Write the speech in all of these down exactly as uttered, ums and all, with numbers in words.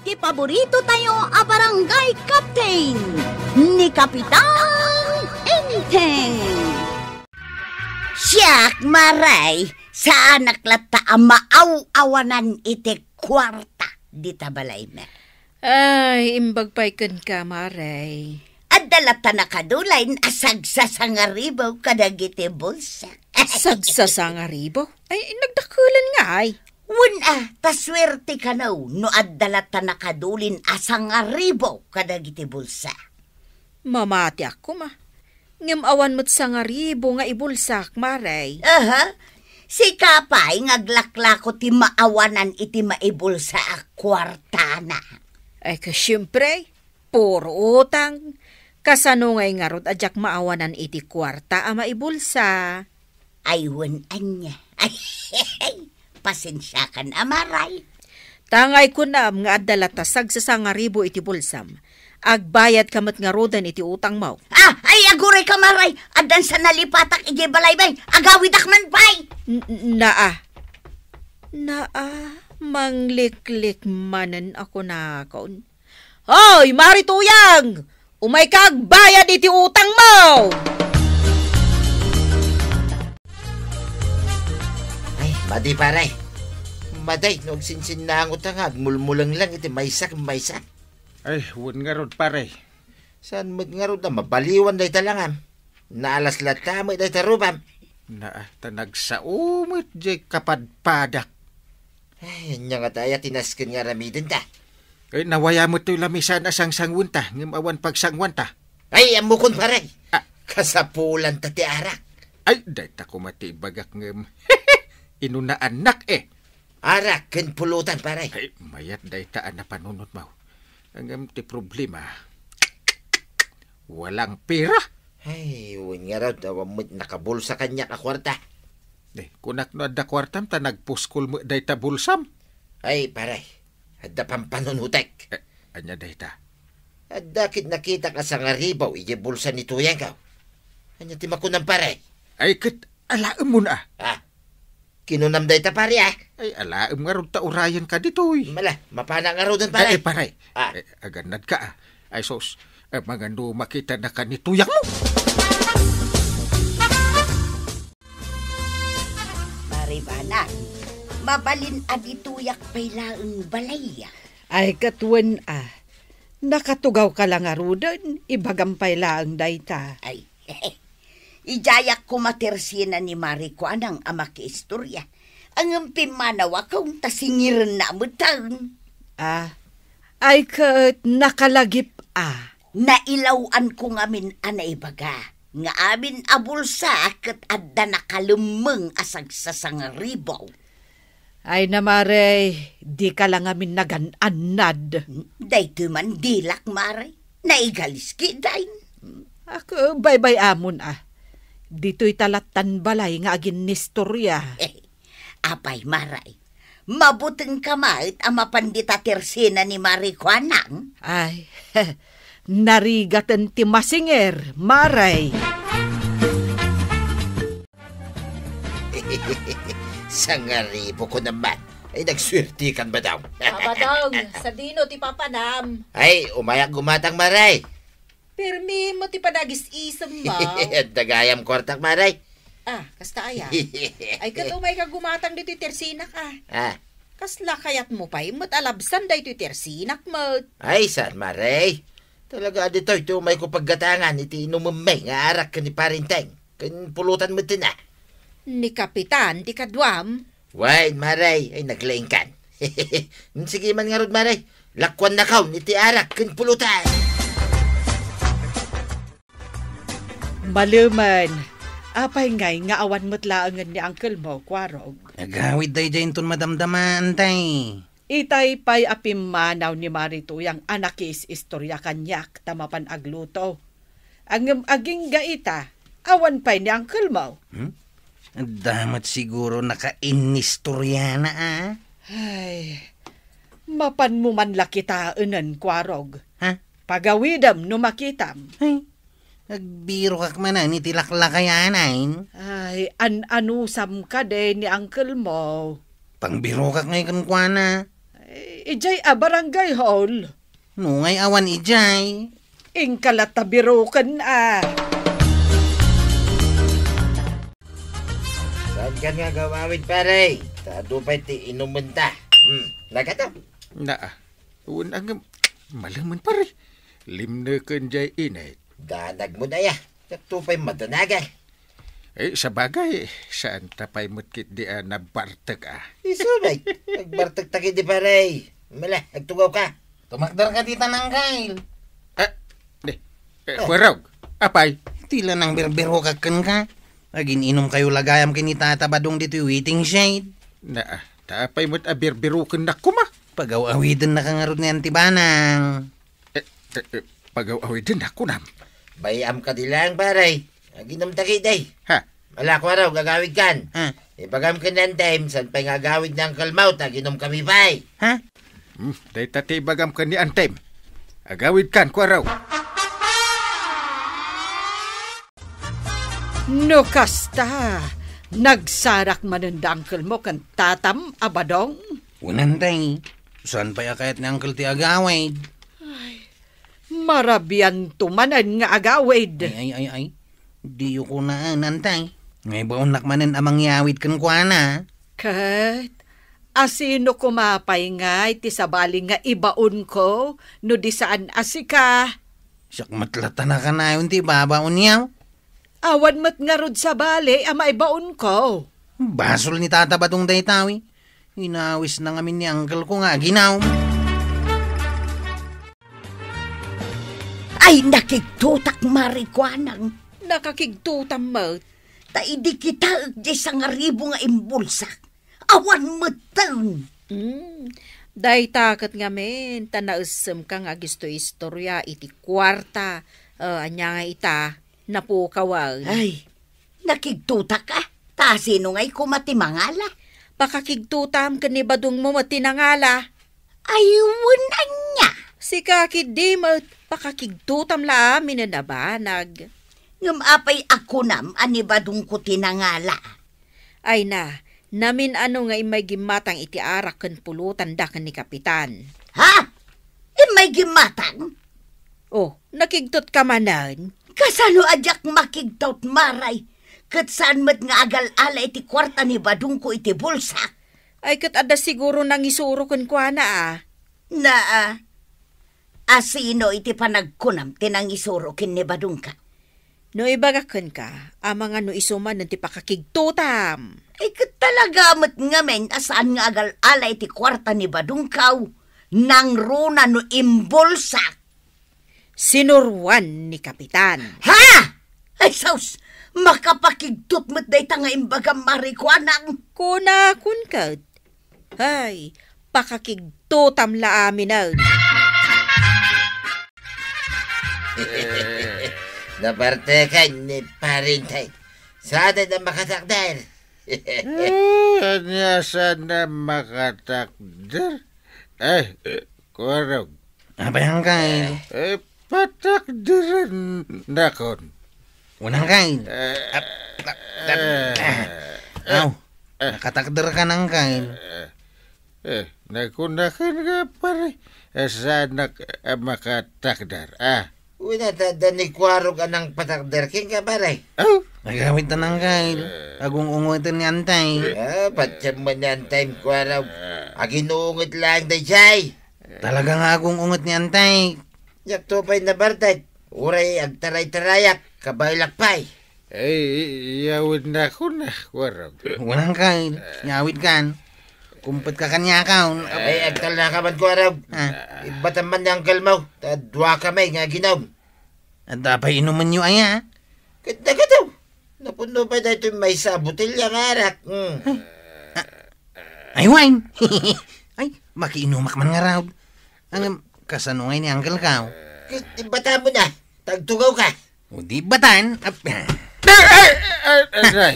Ti paborito tayo a barangay captain, ni Kapitan Enteng. Siak, Maray, saanak latta a maaw-awanan iti kuarta dita balaymi. Ay, imbag pay kenka, Maray. Adda latta nakadulayen a sagsasangaribaw kadagiti bulsa. Sagsasangaribaw? Ay, nagdakkelan nga ay. Wen a, ta suerte kano no adda latta nakadulayen a sangaribaw kadagiti bulsa. Mamatiak koma. Ngem awan met sangaribo nga ibulsak, Maray. Aha. Sika pay nga aglaklako ti maawanan iti maibulsa a kuartana. Ay, ka, siempre, puro utang. Kasano ngay ngarud a diak maawanan iti kuarta a maibulsa? Ay, wen ania. Ay, pasensiakan a, Maray. Ta ngay kunam nga adda latta sagsasangaribo iti bulsam. Agbayadka met ngaruden iti utangmo. Ah, ay, agurayka, Maray. Addan sa nalipatak idiay balaymi. Agawidak man pay. N-, n-, naa. Naa, mangliklik manen a kunakon. Hoy, Mari Tuyang! Umayka agbayad iti utangmo! Ay, madi, pare. Madi no agsinsinnangot nga agmulmulenglang iti maysa ken maysa. Ay, wen ngarud, pare. Saan met ngarud a mabaliwan dayta langam? Naalas latta met dayta rubam. Naa, ta nagsao met diay kapadpadak. Ay, ania ngata aya ti nasken nga aramidenta? Ay, nawaya met toy lamisan a sangsangwenta, ngem awan pagsangwanta. Ay, ammokon, pare. Ah. Kasapulanta ti arak. Ay, dayta koma ti ibagak ngem. Inunaannak, eh. Arak ken pulutan, pare. Ay, mayat dayta a napanunotmo. Ngem ti problema, walang pera. Ay, wen ngarud, awan met nakabulsa kaniak a kuarta. Eh, kunak no adda kuartam ta nagpuskol met dayta bulsam. Ay, pare, adda pampanunotek. Eh, ania dayta? Adda ket nakitak a sangaribo idiay bulsa ni Tuyangko. Ania ti makunam, pare? Ay, ket alaemon a. Ah, kinunam dayta, pare, ah. Ay, alaem ngarud ta urayenka ditoy. Mala, mapanak ngaruden, pare. Ay, ay, pare. Ah. Ay, agannadka, ah. Ay, sus. Ay, mangano makitannaka ni Tuyangmo? Maribanan, mabalin a ditoyak pay laeng balay. Ay, ket wen a. Nakatugawka la ngaruden, ibagam pay laeng dayta. Ay, idiayak koma ti ersena ni Mari Kuanang a makiistorya. Ngem pimmanawakon ta singirenna metten. Ah, ay ket nakalagip a. Nailaw-anko ngamin a naibaga nga amin a bulsa ket adda nakalemmeng a sagsasangaribo. Ay na, Mare, dika la ngamin nagan-annad. Daytoy man dilak, Mare. Naigaliski, dayn. Ako, baybay-amon a. Ditoy ta lattan balay nga aginnistorya. Apay, Mare, mabutengka met a mapan dita ti ersena ni Mari Kuanang? Ay, narigaten ti masinger, Mare. Sangaribo ko naman. Ay, nagsuertikan ba daw? Abadong, sadino ti papanam? Ay, umayak gumatang, Mare. Permi mo ti panagis-isem mo. Adda gayam kuartak, Mare. Ah, kasta aya. Ay, ket umayka gumatang ditoy ti ersenak, ah. Ah. Kasla kayatmo pay met a labsan daytoy ti ersenak met. Ay, saan, Mare. Talaga, ditoy ti umayko paggatangan iti inumemmi nga arak ken ni Parinteng. Ken pulutan met ti na. Ni Kapitan ti kaduam. Wen, Mare, ay naglaingkan. Sige man ngarud, Mare. Lakuannakon iti arak ken pulutan. Malemen, apay ngay nga awan met laengen ni Uncle mo, Kuarog? Agawid daydiay inton madamdama, Antay. Itay pay a pimmanaw ni Mari Tuyang a nakiis-istorya kaniak ta mapan agluto. Ngem agingga ita, awan pay ni Uncle mo. Hmm? Adda met siguro nakainnistoriana, a? Ay, mapanmo man la kitaenen, Kuarog. Ha? Pagawidem no makitam. Ay, agbirokak manen iti laklakayan, ay. Ay, an-anusam kadi ni Uncle mo. Pangbirokak ngay kenkuana. Eh, idiay a barangay hall. Nungay awan idiay. Inka latta biroken a. Saan ka nga agawawid, pare? Ta adu pay ti inumenta. Hmm, nagata? Naa. Wen a ngem, malemen, pare. Limneken diay init. Danag mo daya. Diakto pay madanagan. Eh, sabagay, saan ta pay met ketdi a nabartek a. Isu met, nagbartek ta ketdi, pare. Mala, agtugaw ka. Tumakder ka dita, Nangkal. Ah, di. Eh, ah. Kuarog, apay? Ti la nang birbirokak kenka. Agin-inumkayo la gayam ken ni Tata Badong ditoy waiting shed. Naa, ta apay met a birbirokennak koma? Pagaw-awidennaka ngarud ni Anti Banang. Eh, eh, eh, pagaw-awidennak kunam? Bay-am kadi laeng, pare. Aginum ta ketdi. Ha? Ala, Kuarog, agawid kan. Ha? Ibagam ken ni Antem, saan pay nga agawid ni Uncle Mau, ta aginum kami pay. Ha? Hmm, dayta ti ibagam ken ni Antem. Agawid kan, Kuarog. No kasta, nagsarak manen da Uncle Mau ken Tatam a Badong? Wen, Antay, saan pay a kayat ni Uncle ti agawid? Ay, marabianto manen nga agawid. Ay, ay, ay, ay. Diyo kunaen, Antay. Nga ibaonnak manen a mangyawid kenkuana. Ket, asino koma pay ngay ti sabali nga ibaonko no di saan a sika? Siak met latta nakanayon ti ibabaonyo. Awan met ngarud sabali a maibaonko. Basol ni Tata Badong dayta, wi. Inawisna ngamin ni uncle ko nga aginum. Ay, nakigtotak, Mari Kuanang. Nakakigtotam met. Ta idi kitaek diay sangaribu nga imbulsak, awan metten. Hmm. Dayta ket ngamin, ta naessemka nga agisto-istoria iti kuarta. Ah, ania nga ita, napukawen. Ay, nakigtotak a. Ta sino ngay koma ti mangala? Pakakigtotam ken ni Badongmo met ti nangala. Ay, wen ania? Sika ketdi met, pakakigtotam la aminen a banag. Ngem apay a kunam a ni Badongko ti nangala? Ay na, namin-ano nga immay gimmatang iti arak ken pulotanda ken ni Kapitan. Ha? Immay gimmatang? Oh, nakigtotka manen? Kasano a diak makigtot, Maray? Ket saan met nga agal-ala iti kuarta ni Badongko iti bulsa? Ay, ket adda siguro nangisuro kenkuana a. Naa, asino iti panagkunam ti nangisuro ken ni Badongka? No ibagak kenka, amangan no isu manen ti pakakigtotam. Ay, ket talaga met ngamin a saan nga agal-ala iti kuarta ni Badongko, nangruna no imbulsak. Sinuroan ni Kapitan. Ha? Ay, sus! Makapakigtot met dayta nga imbagam, Mari Kuanang. Kunakon ket. Ay, pakakigtotam la aminen. Nabartekan ni Parintay. Saan a makatakder? Eh, ania saan a makatakder? Ay, eh, Kuarog. Apay, Angkay? Eh, patakderennakon. Wen, Angkay. Eh, ah, ah, eh, ah. Aw, eh, nakatakderkan, Angkay. Eh, eh, nakunakan nga, pare. Eh, saanak a makatakder, ah. Wen, adda ni Kuarog a nangpatakder kenka, pare. Aw, agawid ta, Angkay. Agung-ungeten ni Antay. Ah, patiem met ni Antay, Kuarog. Aginunget laeng daydiay. Talaga nga agung-unget ni Antay. Diakto pay nabartek. Uray agtaray-tarayak, kabaelak pay. Ay, i-, iyawidnakon a, Kuarog. Wen, Angkay, iyawidkan. Kumpetka kaniak. Ay, agtalnaka man, Kuarog. Ah. Ibbatam man ni Uncle Mau, ta duakami nga aginum. Adda pay inumenyo aya? Ket dagitoy. Napunno pay daytoy maysa a botelya nga arak. Mm. Ay, wine. Ay, makiinumak man ngarud. Ngem, kasano ngay ni Uncle Mau? Ket ibbatamon a, ta agtugawka. O di ibbatan. Ap-, Ay, ay, ay, ay, ay.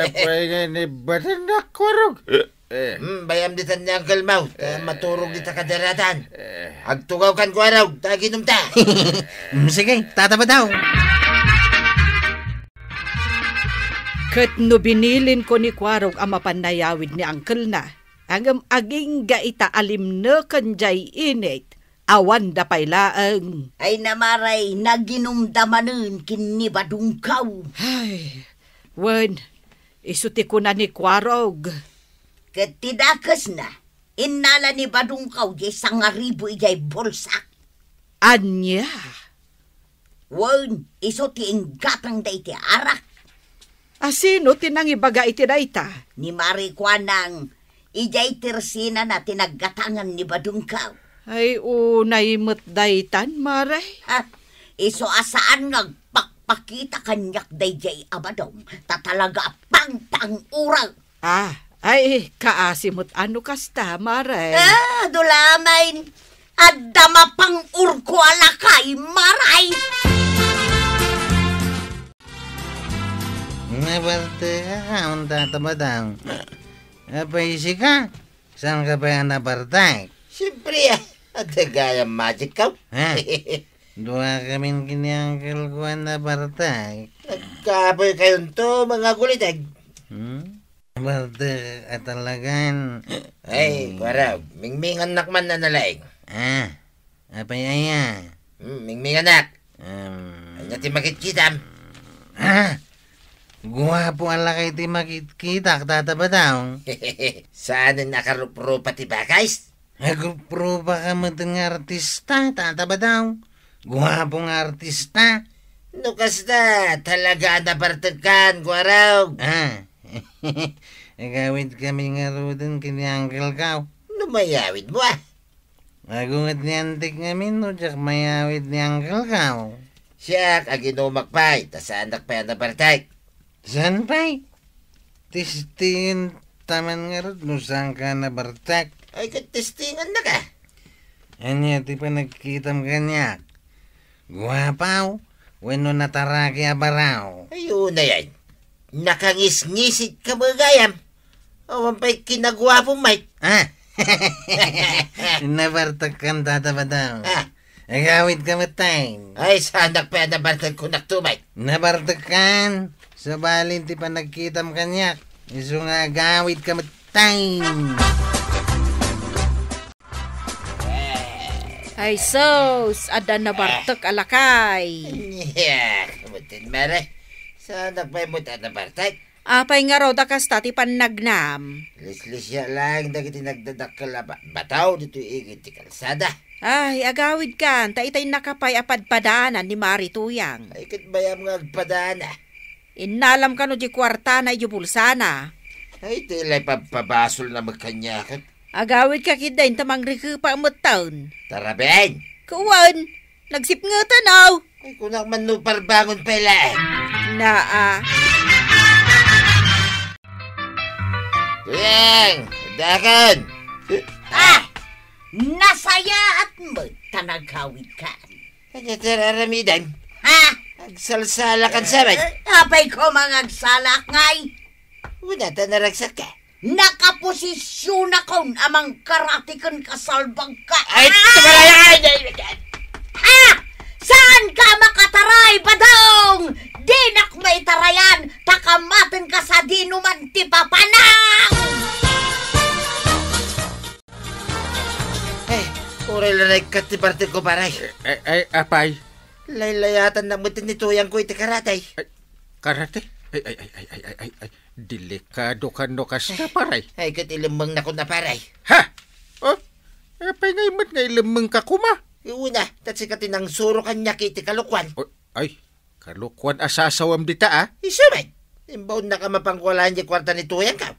Apay nga ni ibbatan, Kuarog? Eh. Hmm, bay-am ditan ni Uncle Mau, ta maturog dita kadaratan. Eh. Agtugawkan, Kuarog, ta aginumta. Hmm, sige, tataba daw. Ket no binilinko ni Kuarog a mapan nayawid ni uncle-na, Ngem agingga ita a limneken jay init, awanda pay laeng. Ay, Maray, naginumda manen ken ni Badongko. Ay, wen, isu ti kuna ni Kuarog. Ket ti dakesna, innala ni Badongko jay sangaribu idiay bulsa. Ania? Wen, isu ti inggatangda iti arak. A sino ti nangibaga iti dayta? Ni Maray Kuanang, idiay tersinana ti naggatangan ni Badongko. Ay, unay met daytan, Maray. Ha? Isu a saan nga agpakpakita kaniak daydiay a Badong, ta talaga a pangpang-urek. Ah, ay, kaasi met no kasta, Maray. Ah, adu laeng. Adda mapang-urko a lakay, Maray. Nabartek ka, Tata Badong. Apay sika? Saan ka pay a nabartek? Siyempre, ah. Adda gayam magic ka. Ha? Dua kamin ken ni uncle ko a nabartek. Nagkapoy kayonto, mga gulidag. Hmm? Nabartek a talagan. Ay, hmm. Kuarog, mingmingannak man a nalaing. Ah, apay aya? Hmm, mingmingannak. Um, ania ti makitkitam? Ah, guapo a lakay ti makitkitak, Tata Badong. Saanen a karuprupa ti bakay? Agruprupa ka met nga artista, Tata Badong. Guapo nga artista. No kasta, talaga a nabartek kan, Kuarog. Ah. Agawid kami ngaruden ken ni uncle ko. No mayawid mo, ah. Agunget ni antik ngamin no diak mayawid ni uncle ko. Siak, aginumak pay, ta saanak pay a nabartek. Saan pay? Testingen ta man ngarud no saan ka nabartek. Ay, ket testingennak a. Ania ti panagkitam kaniak? Guapaw wenno nataraki a baraw? Ay, unayen. Nakangisngisit ka met gayam. Awan pay kinaguapom, Mike. Ah. Nabartek kan, Tata Badong. Ah. Agawid ka met, tay. Ay, saanak pay a nabartek kunak to, Mike. Nabartek kan. Sabali ti panagkitam kaniak. Isu nga agawid ka met, tay. Ay, sus, adda nabartek a lakay. Nya, kamutin, Mare. Saanak pay met a nabartek? Apay ngarud a kasta ti pannagnam? Lislisia laeng dagiti nagdadakkel a ba-, bataw ditoy igid ti kalsada. Ay, agawid kan, ta itay nakapay a padpadaanan ni Mari Tuyang. Ay, ket bayam nga agpadaana. Innalam kano di kuartana idiay bulsana. Ay, ti lay pabpabasolna met kaniakan. Agawid ka ketdin ta mangrikepa metten. Taraben! Kuwan, nagsipngeten, aw. Ay, kunak man no parbangon pay laeng. Naa. Tuyang, dakon. Ah! Nasayaat met ta nagawid ka. Ania ti ar-aramidem? Ha? Agsalsala kan samet. Eh, apay ko mangagsalak ngay? Una ta naragsak ka. Nakaposisyon akon a mangkarati ken kasalbag ka. Ay, ah! Tumalaya ka! Ay, ay, ay, ay. Ha? Saan ka makataray, Badong? Dinak maitarayan, ta kamaten ka sadino man ti papanang! Eh, uray la naikkat ti bartek ko, pare. Eh, eh, eh, apay? Laylayatannak met ni Tuyang ko iti karate. Ay, karate? Ay, ay, ay. Delikado kan no kasta, pare. Ay, ket ilemmengnakon a, pare. Ha? Oh? Apay ngay met nga ilemmengka koma? Una, ta sika ti nangsurok kaniak iti kalokuan. Oh, ay, kalokuan a sasawem dita, ah? Isu met. Imbaonnak a mapangkualayan ti kuarta ni Tuyang ka.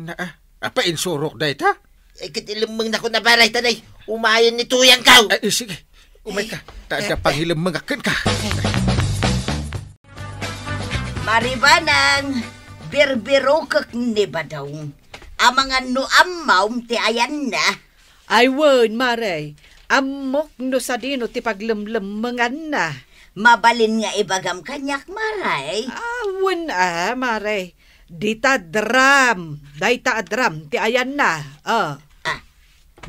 Na, ah, apay insurok dayta? Eh, ket ilemmengnakon a, pare, ta nay, umayen ni Tuyang ka. Ay, eh, sige. Umay ka. Ta, ta, pangilemmengak kenka. Mari Banang, birbirokek ni Badong. Amangan no ammom ti ayanna. Ay wen, Mare. Ammok no sadino ti paglemlemmenganna. Mabalin nga ibagam kaniak, Mare? Ah, wen a, Mare. Dita drum. Dayta a drum ti ayanna. Ah. Ah,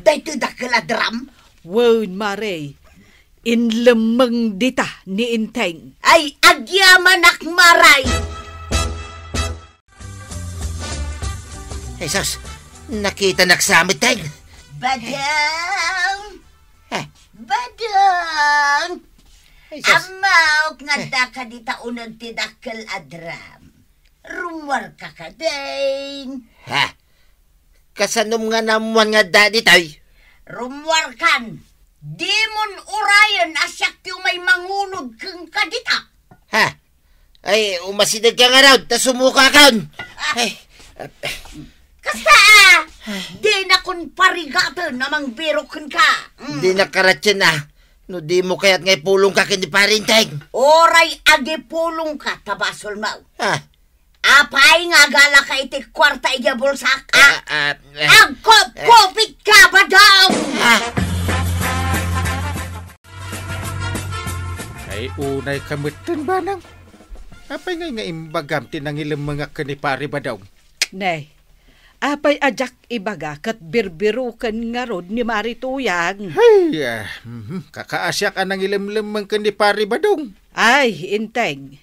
daytoy dakkel a drum? Wen, Mare. Inlemmeng dita ni Enteng. Ay, agyamanak, Mare! Jesus, Nakitanak sa met, Teng. Badong! Eh. Badong! Ay, sus. Ammok nga Eh. addaka dita uneg ti dakkel a drum. Rummuarka kadin. Ha? Kasanom nga naammuan nga adda ditoy? Rummuarkan. Dimon urayen a siak ti umay mangunod kenka dita. Ha? Ay, umasidegka ngarud, ta sumukakon. Ah. Ay. Kasta, ah! Dinakon parigaten a mangbirok kenka. Mm. Dinak karatien, ah. No dimo kayat nga ipulongka ken ni Pare Enteng. Uray agipulongka ta basolmo. Ah. Apay nga agalaka iti kuarta idiay bulsak, ah? Ah, ah, eh. Agkupkupitka, Badong! Ah. Ay, unayka metten, Banang. Apay ngay nga imbagam ti nangilemmengak ken ni Pare Badong? Ne, apay a diak ibaga ket birbiroken ngarud ni Mari Tuyang? Ay, ah, mhm, kakaasiak a nangilemlemmeng ken ni Pare Badong. Ay, Enteng,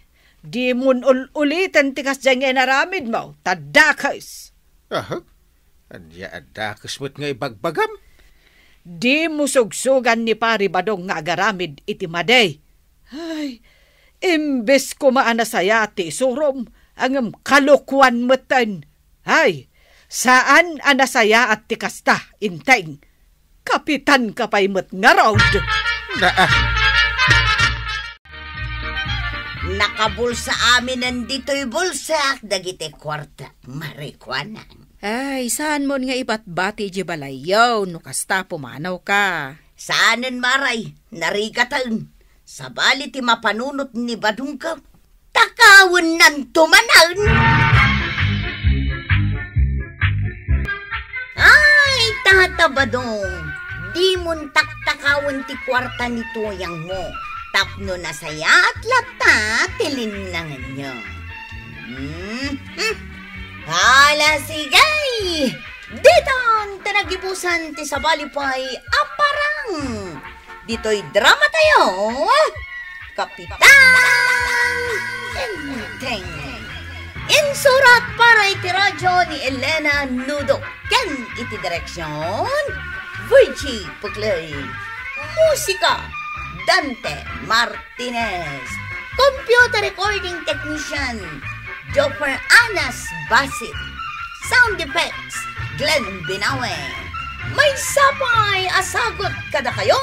dimon ul-uliten ti kasdiay nga inaramidmo, ta dakes. Aha? Ania a dakes met nga ibagbagam? Dimo sugsugan ni Pare Badong nga agaramid iti madi. Ay, imbes koma a nasayaat ti isurom, ngem kalokuan metten. Ay, saan a nasayaat ti kasta, Enteng. Kapitanka pay met ngarud. Naa. Nakabulsa aminen ditoy bulsak dagiti kuarta, Mari, kuana. Ay, saanmon nga ibatbati idiay balayyo no kasta pumanawka? Saanen, Mari, narigaten. Sabali ti mapanunot ni Badongko, takawennanto manen. Ay, Tata Badong, dimon taktakawen ti kuarta ni tuyangmo tapno nasayaat latta ti linnanganyo. Hmm, hmm. Hala, sige! Ditan ti nagibusan ti sabali pay a parang ditoy dramatayo, Kapitan Enteng. Insurat para iti radio ni Elena Nudo ken iti direksion, Virgie Puclay. Musika, Dante Martinez. Computer recording technician, Joffer Anas Basit. Sound effects, Glenn Binawe. Maysa pay a sagut kadakayo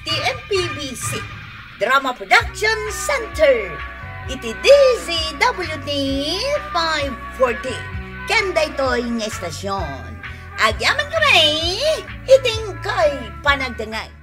ti M P B C Drama Production Center iti D Z W T five forty. Ken daytoy nga estasyon, agyamankami iti inkay panagdengngeg.